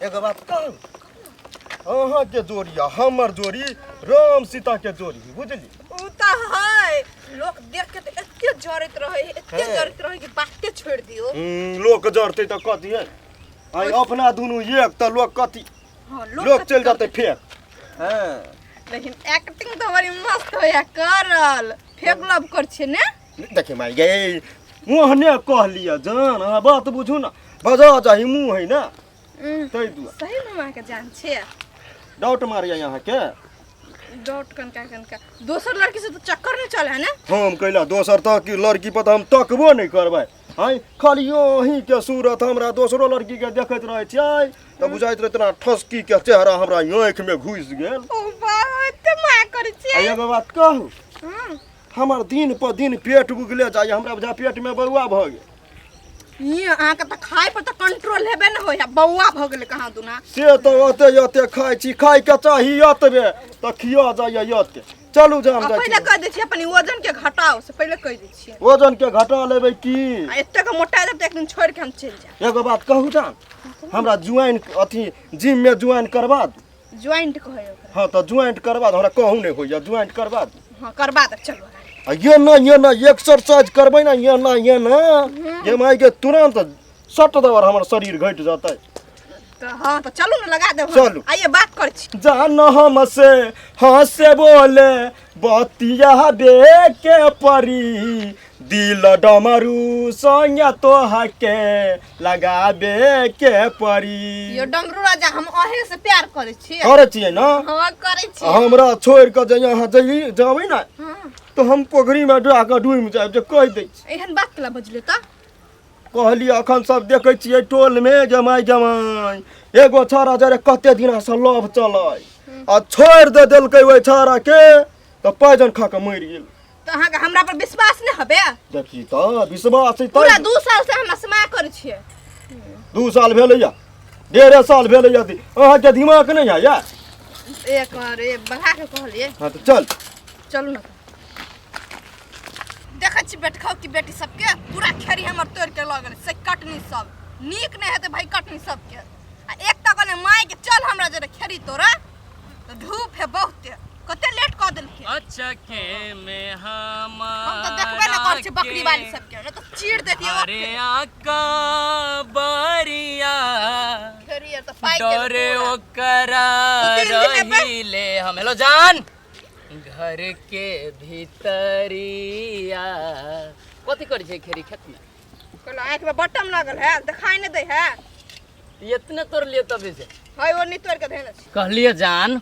एगो बात कहू, अहाँके जोड़ी आ हमर जोड़ी राम सीता के जोड़ी, बुझली? उ तऽ है, लोक देख के तऽ एते जरैत रहे, एते जरैत रहे कि बाते छोड़ि दियौ। लोक जरतै तऽ कथी है? आइ अपना दुनू एक तऽ लोक कथी? हाँ, लोक कथी चलि जेतै करतै? फेर। हँ। लेकिन एक्टिंग तऽ बड़ी मस्त होइया करल, फेक लव कर छियै ने? देखिए माय गे, ओहने कहलियै जान, अहाँ बात बुझू ने, बजा जाही मुँह है ने, ताहि दुआरे। सही में अहाँके जान छियै? डाउट मारिया अहाँके? डाउट कनका कनका। दोसर लड़की से तऽ चक्कर नहि चले है ने? हम कैला दोसर तक की लड़की पर तऽ हम तकबो नहि करबै। आँय, खाली अहीँके सूरत हमरा दोसरो लड़कीके देखैत रहै छियै तऽ बुझाइत रहै तेना ठसकीके चेहरा हमरा आँखिमे घुसि गेल। ओ बाबा, एते माया करै आ छियै? एगो बात कहू? हमर दिन पर दिन पेट उगले जाइए, हमरा बुझा पेटमे बौआ भऽ गेल। ई अहाँके तऽ खाय पर तऽ कंट्रोल हेबे ने होय है, बौआ भऽ गेलै कहाँ दुना। से तऽ ओते ओते खाइ छी, खाइके चाही एतबे तऽ खिया जाइए एते। चलू जाम आ जाइ पहिले छी। कहि दै छियै, अपन वजन के घटाओ, से पहिले कहि दै छियै। वजन के घटा लेबै की? आ एतेक मोटा जायब तऽ एक दिन छोड़ि के हम चलि जायब। एगो बात कहू जान, हमरा ज्वाइन अथी जिम में ज्वाइन करवा दू। ज्वाइंट कहै ओकरा। हाँ, तऽ ज्वाइंट करवा दू, हमरा कहूँ नहि होइए, ज्वाइंट करवा दू। हाँ, करबा दे, चलू। आ ये ना, ये ना एक्सरसाइज करबै ना, ये ना, ये ना, ये माय के तुरंत सट दबर हमर शरीर घटि जेतै। तऽ हाँ, तऽ चलू ने, लगा देब हम। चलू। आइए बात करै छी। जान हमसे हंसे बोले बतिया बे के परी, दिल डमरू संगे तोहा के लगाबे के परी। यो डमरू राजा, हम अहे से प्यार करै छी। करै छियै ने? हाँ, करै छी। हमरा छोड़ि कऽ जे अहाँ जइ जेबै ने तऽ हम पोखरिमे डुबा कऽ डूबि जायब, जे कहि दै छी। एहन बात केला बजलियै तऽ? कहलियै अखन सब देखै छियै टोलमे जमाइ जमाइ एगो छौड़ा जरे कते दिनासँ लव चलै आ छोड़ि दे देलकै ओहि छौड़ाके तऽ पाइजन खा कऽ मरि गेल। तऽ अहाँके हमरा पर विश्वास नहि हबे? देखी तऽ विश्वास है। पूरा तऽ 2 साल से हमरा से माया करै छियै। 2 साल भेलैया, 1.5 साल भेलैया, अहाँके दिमाग नहि है या? एक अरे बढ़ा के कहलियै। हाँ, तऽ चल। चलू ने, देखै छी बेटखाउ की बेटी सबके पूरा खेरी हमर तोड़ि के लऽ गेलै से कटनी सब नीक नहि हेतै भाई कटनी सबके। आ एक तऽ कहने माय के चल हमरा जरे खेरी तोरा, तऽ धूप है बहुते, कते लेट कऽ देलकै। अचके में हम तऽ देखबे नहि करै छी बकरी वाली सबके, नहि तऽ चीर देतियै। अरे आका बारिया खेरी आर तऽ पाकि गेलै डरे पूरा। ओकरा दू तीन दिन हेबै। रहिले हम। हेलो जान, घर के भीतरिया कथी करै छै खेरी खेत में? कहलहुँ आँखिमे बटम लागल है, देखाई नहि दै है। इतने तोड़ लिए तभी से है ओ नहीं तोड़ के धेने छी। कहलिए जान।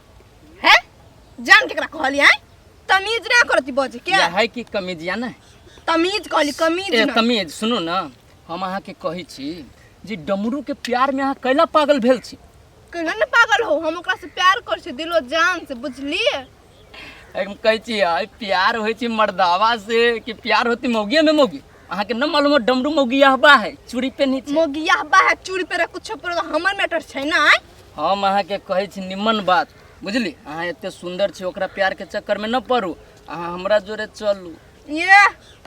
है जान केकरा कहलियै? तमीज ना करती बजे के। या है कि कमीजिया ने? तमीज कहली, कमीज ए ना। तमीज सुनू ने, हम अहाँके कहै छी जे डमरू के प्यार में अहाँ कैला पागल भेल छी? केना ने पागल हो, हम ओकरा से प्यार कर छी दिलो जान से, बुझलिए? हम कहै छी आई प्यार होइ छै मर्दावा से कि प्यार होती मौगिया में मौगी? अहाँके न मालूम हो डमरू मौगिया हबा है, चूड़ी पेन्ही छै। मोगिया बा है, चूड़ी पे कुछो पर हमर मैटर छै ना आय। हम अहाँके कहै छी निमन बात, बुझली? अहाँ एते सुंदर छी, ओकरा प्यार के चक्कर में न पड़ू, अहाँ हमरा जोरे चलू। ये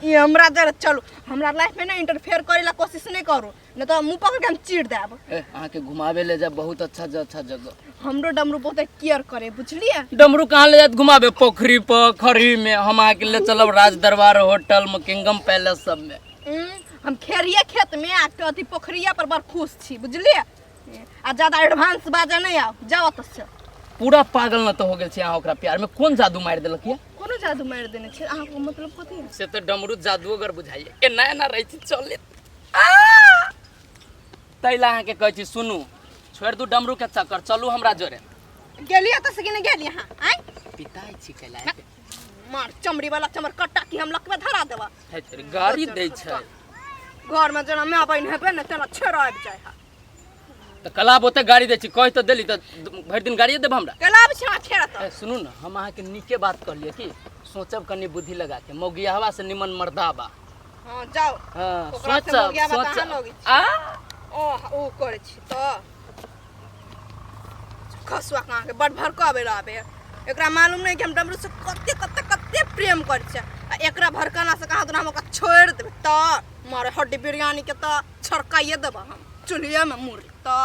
ये हमरा जरा चलू, हमरा लाइफ में ना इंटरफेयर करे ला कोशिश नहीं करू, न तो मुंह पकड़ के हम चीर देब। ए अहाँके घुमावे ले जाब बहुत अच्छा अच्छा जगह। हमरो डमरू बहुत केयर करे, बुझलिए? डमरू कहाँ ले जात घुमावे? पोखरी पर खरी में? हम अहाँके ले चलब राज दरबार होटल में, किंगडम पैलेस सब में। हम खेरिया खेत में आ के अथी पोखरिया पर बड़ खुश छी, बुझलिए? आ ज्यादा एडवांस बाजा नहीं आओ, जाओ तऽ से। पूरा पागल न तो हो गेल छी अहाँ ओकरा प्यार में? कोन जादू मारि देलक ये? कोनो जादू मारि देने छै अहाँके मतलब कथी है? से तऽ डमरू जादूगर बुझाइए, एना एना रहै छी चले। ताहि लए अहाँके कहै छी सुनू, छोड़ि दू डमरू के चक्कर, चलू हमरा जोरे। गेलियै तऽ से कि नहि गेलियै अहाँ? आँय, पिताइ छी कैला? मार चमड़ी वाला चमर कट्टा की हम लकबे धरा देबा। है तेरे गाड़ी दै छै। घर में जेना माय बहिन हेबे ने तेना छेड़ आबि जाइ है। तऽ कलाब ओते गाड़ी दै छी, कहि तऽ देली तऽ भरि दिन गाड़िए देब हमरा। कलाब छै अहाँ छेड़ तऽ। ए, सुनू ने, हम अहाँके नीके बात कहलियै कि सोचब कनि बुद्धि लगा के, मौगियाहवा से निमन मर्दाबा। हाँ जाओ। हाँ, ओकरा से सोचब मौगियाहवा तऽ अहाँ सोचब लगै छी। आ ओ ओ करै छी तऽ खसुआ अहाँके बड़ भड़काबै आबे। एकरा मालूम नहीं कि हम डमरू से कते कते कते प्रेम करै छियै, आ एकरा भड़काना से कहाँ हम ओकरा छोड़ि देबै तऽ मारे हड्डी बिरयानी के तऽ छड़काइए देबै हम चूल्हिएमे मुर्गी तऽ।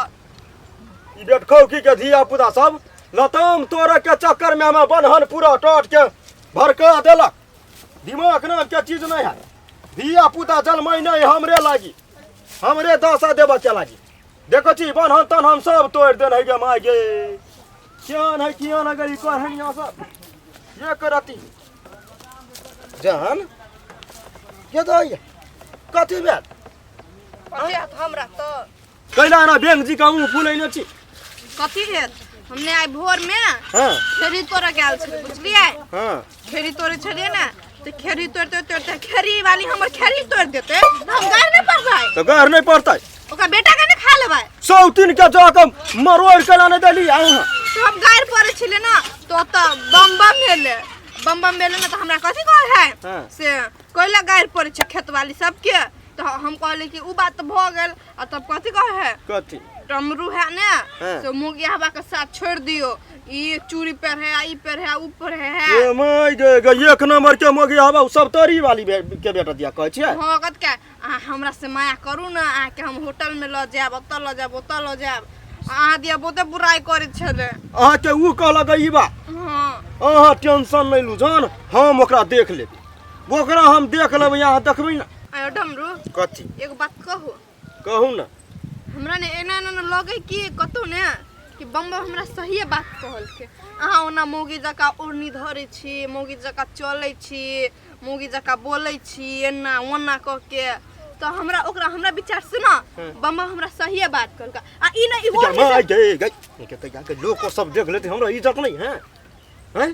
ई बेटखौकी के धिया पुता सब लताम तोड़े के चक्कर में हमें बन्हन पूरा टोट के भड़का देलक। दिमाग नाम के चीज नहीं है। धिया पुता जलमै नहीं हमरे लागी, हमरे दशा देबऽ के लागी। देखो छी बन्हन तन्हन सब तोड़ि देने है गे माय गे। केहन है केहन है गे ई करहनिया सब ये करती जान के दैया कथी भेल? कथी हैत हमरा तऽ कैला एना बैंक जी का मुँह फुलैने छी? कथी हैत, हमने आइ भोर में हाँ खेरी तोड़े गेल छलियै, बुझलियै? हाँ खेरी तोड़े छलियै ने तऽ खेरी तोड़ते तोड़ते खेरी वाली हमर खेरी तोड़ि देतै तऽ हम गारि नहि पड़बै? तऽ गारि नहि पड़तै, ओकरा बेटा के नहि खा लेबै? सौतीन के जाके मरोड़ के लाने देली अहाँ। तऽ हम गारि पड़ै छलियै ने तऽ ओतऽ बम बम भेलै, बम बम भेलै ने तऽ हमरा कथी कहै है हाँ। से कैला गारि पड़ै छै खेतवाली सबके? तऽ हम कहलियै कि उ बात तऽ भऽ गेल। आ तब कथी कहै है? कथी? टमरू है ने हाँ। से मुगिया हवा के साथ छोड़ दियो, ई चूड़ी पर है, ई पर है, ऊ पर है। ए my गे गे, एक नंबर के मोगी हवा उ सब तोरी वाली के बेटा दिया कहै छियै। हाँ, कत के अहाँ हमरा से माया करू ने, अहाँके हम होटल में लऽ जायब, ओतऽ लऽ जायब, ओतऽ लऽ जायब। अहाँ दिया बहुते बुराई करै छलै। अहाँके उ कहलक ई बात? हाँ। अहाँ टेंशन नहि लू जान, हम ओकरा देख लेबै, ओकरा हम देख लेबै, अहाँ देखबै ने। आयो डमरू। कथी? एगो बात कहू? कहू ने। हमरा ने एना एना ने लगै कि कतौ ने कि बम बम हमरा सहिए बात कहलकै। अहाँ ओना मौगी जकाँ ओढ़नी धरै छी, मौगी जकाँ चलै छी, मौगी जकाँ बोलै छी, एना ओना कऽ के तऽ हमरा ओकरा हमरा विचार से ने बम बम हमरा सहिए बात कहलकै। आ ई ने ई ओढ़नी से माय गे गे, के कहिया के लोक सब देख लेते, हमरा इज्जत नहीं है। हैं?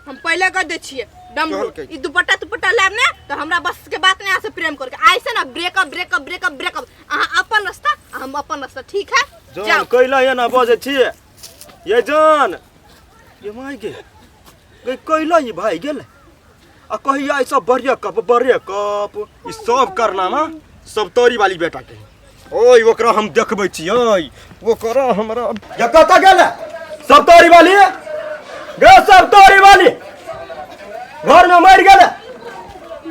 हम पहले कह दै छियै डमरू, कहलकै। ई दुपट्टा तुपट्टा लायब ने तऽ हमरा बस के बात नहीं, अहाँ से प्रेम करके आइ से ना ब्रेकअप ब्रेकअप ब्रेकअप ब्रेकअप। अहाँ अपन रास्ता आ हम अपन रास्ता, ठीक है? जान जाओ। कैला एना बजै छियै ये जान? ये माय गे गे, कैला ई भाई गेल आ कहिया ई सब ब्रेकअप ब्रेकअप ई सब करनामा सब तोरी वाली बेटा के। ओय ओकरा हम देखबै छियै, ओकरा हमरा ये कतऽ गेल सब तोरी वाली गे? सब तोरी वाली घर में मरि गेल।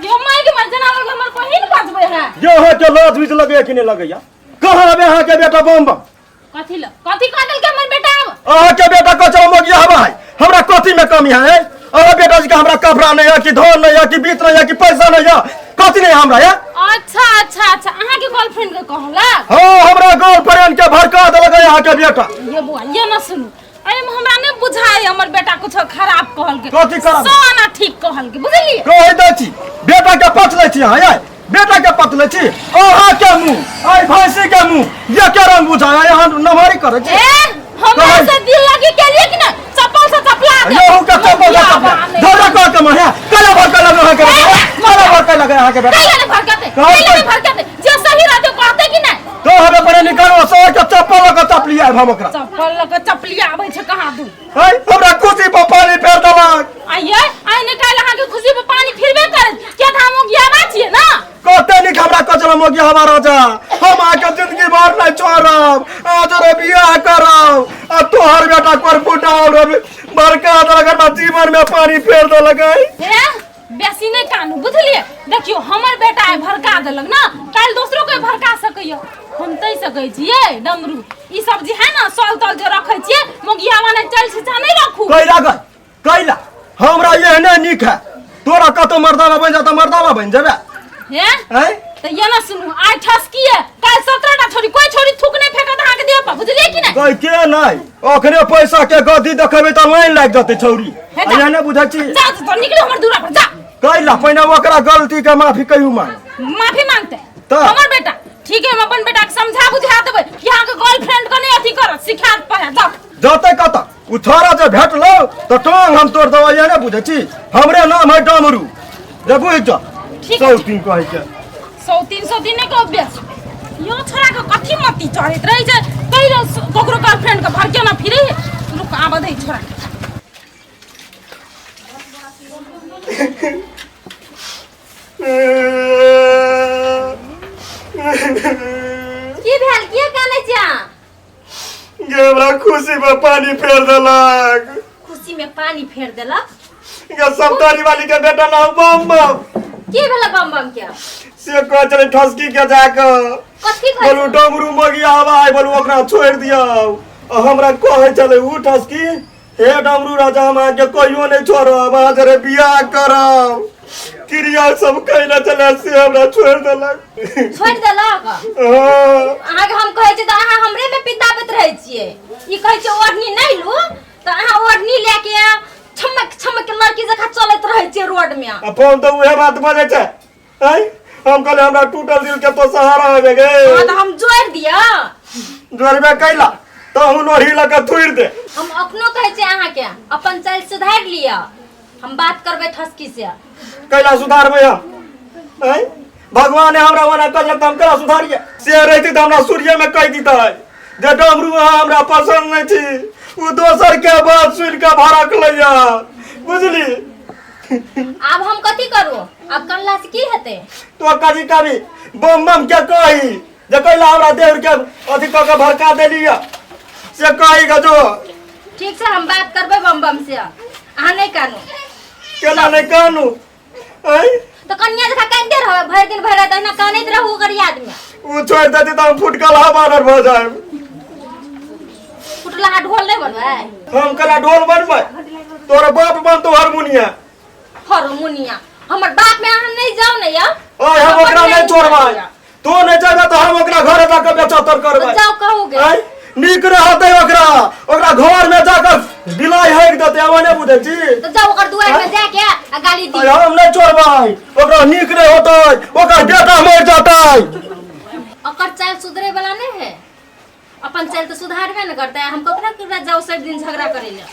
यो माय के मर जना लग हमर बहिन बजबै है। ये अहाँ के लाज बीज लगैया कि नहि लगैया? कहाँ आबे अहाँ के बेटा बम बम? कथी ल कथी कह देलकै हमर बेटा? आब अहाँ के बेटा कचरा मोगिया हवा है, हमरा कथी में कमी है? अहाँ बेटा जी के हमरा कपड़ा नहीं है कि धन नहीं है कि बीत नहीं है कि पैसा नहीं है, कथी नहीं है हमरा ये? अच्छा अच्छा अच्छा, अहाँ के गर्लफ्रेंड के कहलक? हाँ, हमरा गर्लफ्रेंड के भड़का देलक अहाँ के बेटा। ये बुआ ये न सुनू, अरे हमरा नहीं बुझाय हमर बेटा कुछ खराब कहलकै। कथी खराब? सौ आना ठीक कहलकै, बुझलियै? कहि दै छी बेटा के पच लै छी अहाँ, ये बेटा के पच लै छी। अहाँ के मुँह आई भैंसी के मुँह ये के रंग बुझाय अहाँ नमहरी करै छी। ए हमरा कहै- से दिल लगी के लिए कि ना चप्पल से चपला दे। यहू के चप्पल से या चपला बाप रे। धर कह के महे कला भर के लगे अहाँ के बेटा, कला भर के लगे अहाँ के बेटा। कैला ने भड़कते, कहै कैला ने छै। भड़कते, जे सही रहते कहते कि नहीं? तो हमे परे निकालो सर के चप्पल लऽ के चपली आब हम ओकरा। चप्पल लऽ के चपली आबै छै कहाँ दू? है हमरा खुशी पर पानी फेर देलक। आइये आइ निकाल अहाँ के खुशी पर पानी फिरबे करत, किया तऽ हम ओगियाबा छियै ना। कते नीक हमरा कचरा मोगी हवा राजा, हम अहाँके जिंदगी भर नहीं छोड़ब, अहाँ जरे बियाह करब आ तोहर बेटा कर फुटाओ रे बड़का देलक हमरा जीवन में पानी फेर देलक। हे बेसी नहि कानू, बुझलियै? देखियौ हमर बेटा आइ भड़का देलक ना, काल्हि दोसरो कोई भड़का सकैया। हम तै सकै छियै डमरू ई सब जे है ना सल तल जे रखै छियै मोगिया वाला चल छिछा नहि रखू। कैला गई कैला हमरा एहने नीक है, तोरा कतौ मर्दाना बनि जाता मर्दाना बनि जेबे। हे हैं? तऽ ये ना सुनू, आइ ठसकी है काल्हि 17 टा छोरी कोई छोरी थूक नहि फेकत अहाँके देह पर, बुझलियै कि नहि? गई के नहि, अखने पैसा के गद्दी देखेबै तऽ लाइन लागि जेतै छौरी। हे जा। एहने बुझै छी। जा तऽ निकलू हमर दूरा पर जा। कैला पहिने ओकरा गलती के माफी कहियू मांग। माफी मांगते तऽ? हमर बेटा? ठीक है, हम अपन बेटा के समझा बुझा देबै कि अहाँके गर्लफ्रेंड के नहि अथी करत, सिखा पढ़ा जाओ। जतै कतऽ उ छोरा जे भेटलौ तऽ टांग हम तोड़ देबै, एहने बुझै छी। हमरे नाम है डमरू, जे बुझि जा। ठीक सौ तीन कहै के सौ तीन सौ तीन नहि कहू बेस। यो छोरा के कथी मती चढ़ैत रहै छै, कहि ककरो गर्लफ्रेंड के भड़के ना फिरे। रुक आबऽ दै छोरा। की भेल, किया कानै छी अहाँ? गे हमरा खुशी में पानी फेर देलक। खुशी में पानी फेर देलक? गे सब तारी वाली के बेटा नाम बम बम। की भेल बम बम के? से कह चले ठसकी के जाके कथी कहै? बोलू डमरू मगी आवा है, बोलू ओकरा छोड़ दियौ, आ हमरा कहै छलै उठस की हे डमरू राजा हम अहाँके कहियो नहि छोड़ब अहाँ जरे बियाह करब क्रिया सब कैले छलै से हमरा छोड़ि देलक। छोड़ि देलक? हाँ। अहाँके हम कहै छी तऽ अहाँ हमरे में पिताबैत रहै छियै। ई कहै छियै ओढ़नी नहि लू तऽ अहाँ ओढ़नी लए के छमक छमक के लड़की जकाँ चलैत रहै छियै रोड में। आ फोन तऽ उहे बात बजै छै। आँय हम कहले हमरा टूटल दिल के तो सहारा होबे गे। हाँ तऽ हम जोड़ि दिअ। जोड़बे कैला तहु लोढ़ी लऽ के थुरि दे। हम अखनो कहै छियै अहाँके अपन चालि सुधारि लिअ। हम बात करबै ठसकी से। कैला सुधारबै हम? आँय भगवान हमरा ओना कहलक तऽ हम केना सुधारियै? से रहितै तऽ हमरा सूर्य में कहि दितै जे डमरू अहाँ हमरा पसन्द नहि छी, ओ दोसर के बात सुनि के भड़कलैया, बुझली? आब हम कथी करू? आब कनला से की हेतै? तो कभी कभी बम बम के कही जे कैला हमरा देह के अथी कऽ के भड़का देलियै से कही के जो। ठीक छै हम बात करबै बम बम से, अहाँ नहि कानू। केना नहि कानू? आँय तऽ कनिया जकाँ कानिते रहबै भरि दिन भरि राति, अहिना कानैत रहू ओकर याद में। ओ छोड़ि देतै तऽ हम फुटकलहा बानर भऽ जायब। फुटलाहा ढोल नहि बनबै? हम केना ढोल बनबै? तोर बाप बनतौ हारमोनिया। हारमोनिया हमर बाप में अहाँ नहि जाउ ने यौ। ओए हम ओकरा नहि छोड़बै। तू नहि जेबै तऽ हम ओकरा घरे जाके बेचतर करबै। जाउ कहू गे। आँय नीक रहतै ओकरा, ओकरा घर में जाके बिलाइ हेक देतै, आब नहि बुझै छी? तऽ जाउ ओकर दुआरि में जाके आ गाली दियौ। हम नहि छोड़बै ओकरा, नीक नहि होतै, ओकर बेटा मरि जेतै। ओकर चालि सुधरे वाला नहि है, अपन चालि तऽ सुधारबे ने करतै। हम ककरा ककरा जाउ सब दिन झगड़ा करै लए।